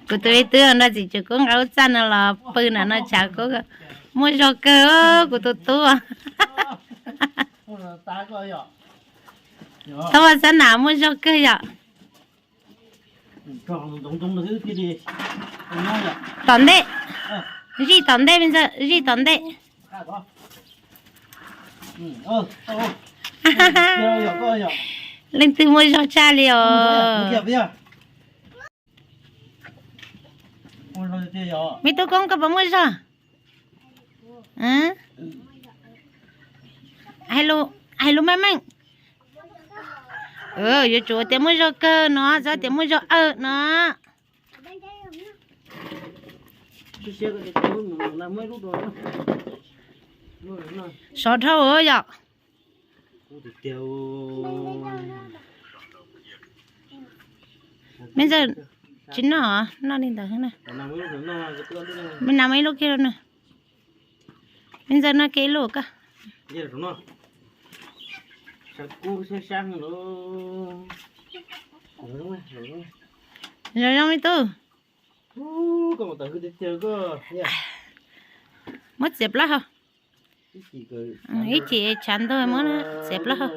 Kuv tus me tub nrog txiv tsev kub nqa lub txaj no los pw nram no tshav kub, muaj zog kawg kuv tus tub. Thaub Xab Nam muaj zog kawg yom. Tom ntej, zij tom ntej me ntxawg, zij tom ntej. Leej twg muaj zog tshaj li os. Me tub Koob koj puas muaj zog? Hais lus meej meej. Yuav tsum tias muaj zog kawg no, txhob tias muaj zog awm no. Sov dhau yom. Me ntxawg, tsis noj, noj li ntawd. Me nas muaj ib lub kiag rau na. Me ntxawg noj kiag ib lub koj. Zoo zoo me tub. Muab txiav plaub hau. Ib chim tshav ntuj muab txiav plaub hau.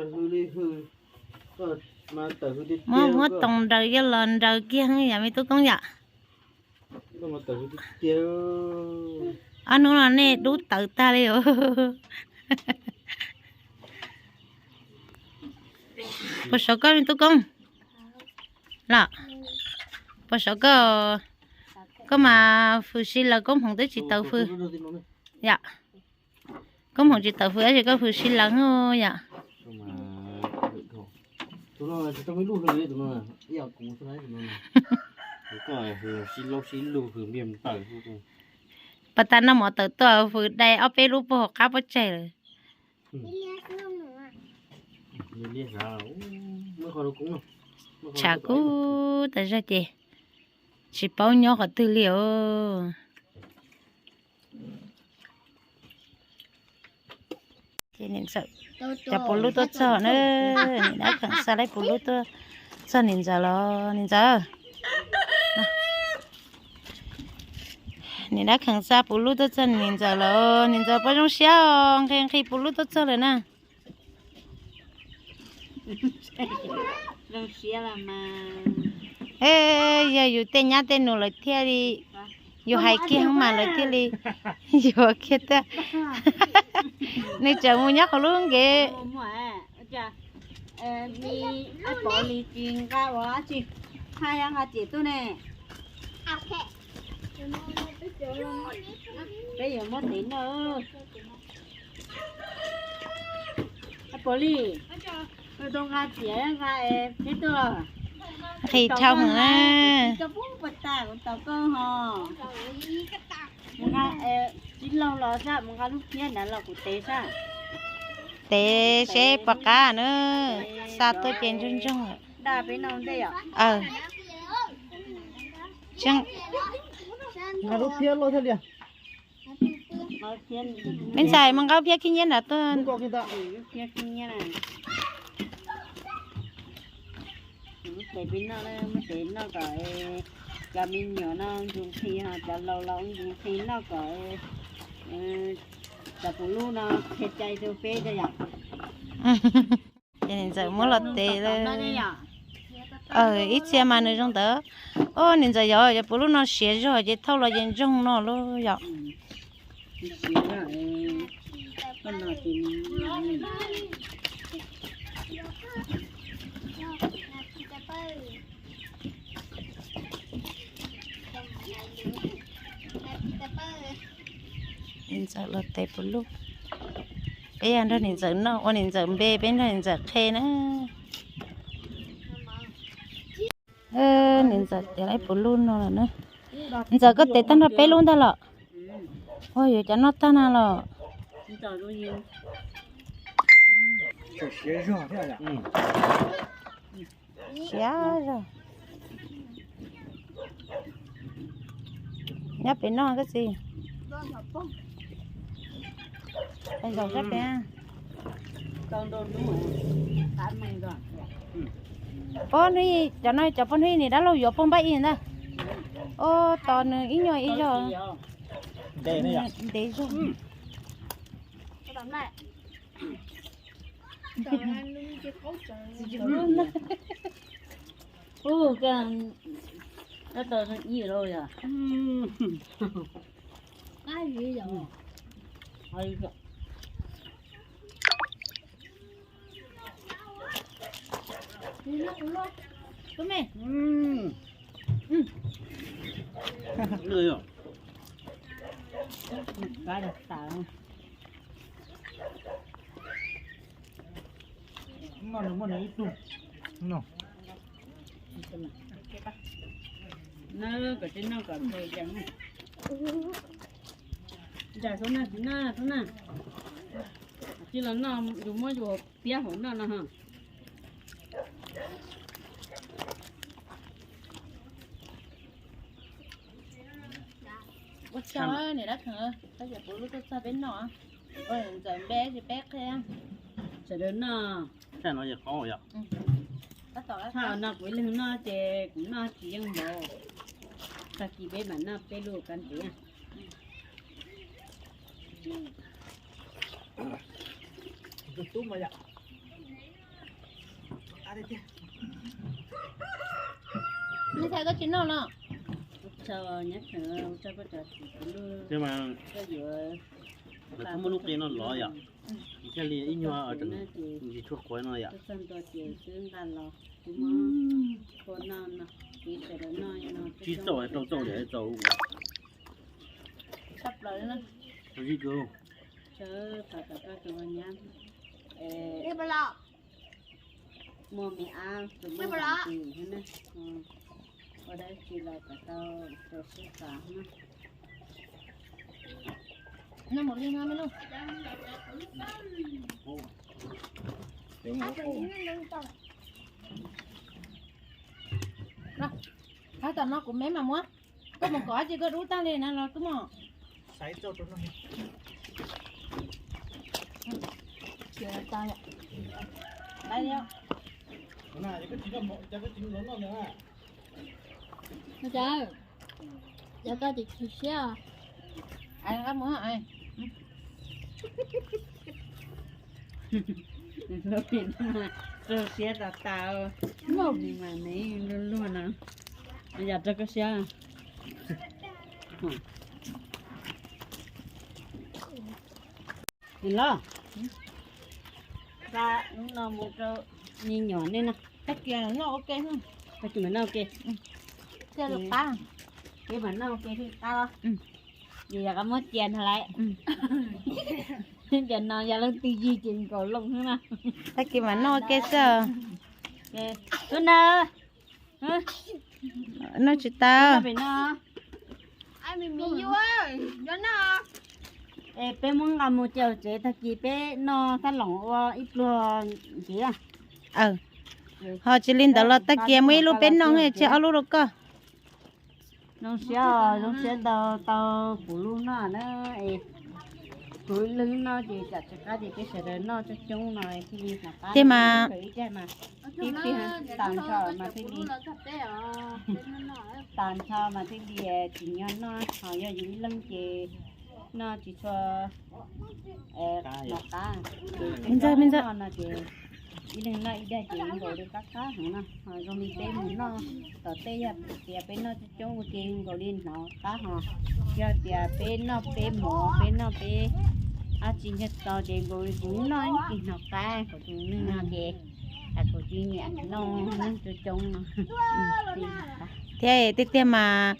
Muab, muab toos nraws yuav los nraws kiag yom me tub Koob yom. Ob hnub no nej dub tawv tag li os. Puas sov koj me tub Koob? Los, puas sov koj? Koj mas hws si lawv, Koob Hmoov twb tsis tawm hws yom. Koob Hmoov tsis tawm hws tab sis koj hws si lawv yom. Pas tas noj mov tawm tuaj hws dai ob peb lub puag hauv qab pob tsaig lawm. Tshav kub tas zog ces tsis paub nyob qhov twg li os. Ces niam ntxawm cov puv lub tuaj txog na, niam dab kheev xa lawv puv lub tuaj txog niam ntxawm los niam ntxawm. Niam dab kheev xa puv lub tuaj txog niam ntxawm los niam ntxawm poj zoo siab os, nqhis nqhis puv lub tuaj txog lawm na. Yog yus tej nyab tej nus lawv thiaj li, yus hais kiag mas lawv thiaj li yuav kiag tiag. Nws tseem mus nyob qhov lub nkev. Peb yuav muab tev noj. Pov Lis, tus nqa tiav nqa es peb tuaj los. Nqhis dhau heev na. Koj puas tas kuv tos koj ho. Mus nqa, tsis laug los sab, mus nqa lub phiab nrad los kuv tev sab. Tev seb puas qab na. Xa tuaj ces ntsoog ntsoog. Daj peb noj ntej yom. Nqa lub phiab loj thiaj li. Me ntxhais, mus nqa phiab khib nyiab nrad tuaj. Tes peb noj, muab tes noj kom cov me nyuam no ntxuv nqhis, ho cov laus laus ntxuv nqhis noj kom cov puv lub no qhia cai rau peb tso yom. Ces niam ntxawm muab los tes lawm. Ib txhia mas nws zoo ntawd. Os, niam ntxawm yog cov puv lub no siav zog ces thauj los ces ntsoog no lawm yom. Niam ntxawm los tes puv lub. Peb yog nrog niam ntxawm noj, ua niam ntxawm npe, peb nrog niam ntxawm qhe na. Niam ntxawm tes lawm puv lub no lawm na. Ntxawm, koj tes tag nrho peb lub ntag los? Ua yuav cov noj tag na los? Siav zog. Nyob pem noj koj txiv. Zaum sab pem. Pog hnub, cov no cov pog hnub niam dab laug yuav pog npaj ib ntag. Ua tos nws ib nyuag ib zaug. Ntev zog. Noj nws muaj nws ib tug no. Noj kom tsis noj kom ntshai ceev. Ntsam xub na, tsis noj xub na. Tsis los noj yus muab yus piab hauv noj no ho. Ua tsaug niam dab kheev, koj cov kuv lub tuaj txog peb noj. Ntxawm npe ces peb qhia. Sawv daws noj. Tshaj no yog qoob yog. Tshaj no kuv ib leeg noj ces kuv noj tsis yeej npaum. Tag kis peb mam noj peb lub kab ntiav. Ntxhais koj tsis noj no. Ua tsaug nyob tseem ua tsaug koj cov txiv kuv lub, koj yuav, lawv txhob muab lub qe no lov yom. Thiaj li ib nyuag ntsis tshuaj quav no yom. Txog ntua ces twb nqa los kuv muab kua noj no, kuv sawv daws noj no. Tsib txaum rau txaum niam txaus. Sab plaws na. Sawv tom tom koj tus nyab muaj me ab tus muaj tus na, ua dab tsi los kom tau rau siab xav na. Qhov tom no kuv me mas muab. Koj mus kov ces koj dub tag li na los koj mus. Cov koj tsis tshwm siab. Rau siab tas tas, nws mas nws luag luag no. Yog rau koj siab. Los, hnub no mus rau me nyuam nej no. Tag kis noj ua ke, tag kis mam noj ua ke. Thiaj li qab. Peb mam noj ua ke thiaj li qab. Yog yog qab muab cia ntag lauj. Cov no yog leej twg yig ces nkaus loo xwb na. Tag kis mam noj ua ke xwb. Tuaj na. Noj tsis tau. Es peb muab nqa mus cia tsev, tag kis peb noj sab loos ua ib pluag ntxiv. Ho tsis li ntawd los tag kis muab ib lub peb noj, tseg ob lub rau koj. Zoo siab, zoo siab ntau tau kuv lub noj na. Kuv lub noj ces tsam tsis qab ces peb sawv daws noj coob coob no thiaj li hnov qab. Tiag mas, tib pib tas nrho mas thiaj li, tas nrho mas thiaj li tsis nyob noj, ho yog yus ib leeg ces noj tsis tshua hnov qab. Ces peb noj no ces ib leeg noj ib daig ces nkaus li qab qab heev no. Ho zoo li peb mus noj tom tej yog tias peb noj coob coob ua ke nkaus li hnov qab ho. Yog tias peb noj peb mov, peb noj peb dab tsi ntxiag txo ces nkaus li kuv noj ib kis hnov qab, kuv tus neeg no ces kuv tsis nyiam noj coob coob no. Thiab tiag tiag mas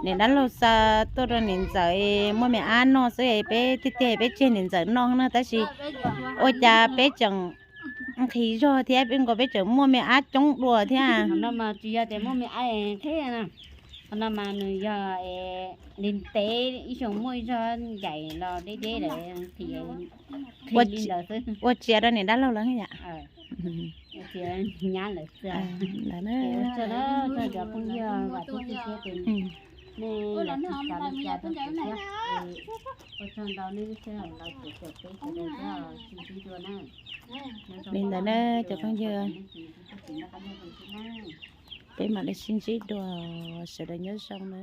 niam dab laug xa tuaj rau niam ntxawm muaj me ab noj xwb, peb tiag tiag peb tseg niam ntxawm noj na, tab sis ua cas peb tseem nqhis zog thiab peb nkaus peb tseem muaj me ab coob dua thiab. Qhov no mas tsis yog tias muaj me ab qhib na, qhov no mas nws yog li ntev ib xyoos muaj ib zog ncaim los deb deb lawm, nqhis li ntawd xwb. Ua tsia rau niam dab laug lawm yom. Nyab lawm xwb. Cov phooj ywg vam thiab cia siab tias Nej los tsis xav li cas rau kuv thiab, ua tsaug ntau nej lub sij hawm los caum peb sawv daws thiab, sib ntsib dua na. Li ntawd na cov phooj ywg, peb mam li sib ntsib dua, sawv daws nyob zoo na.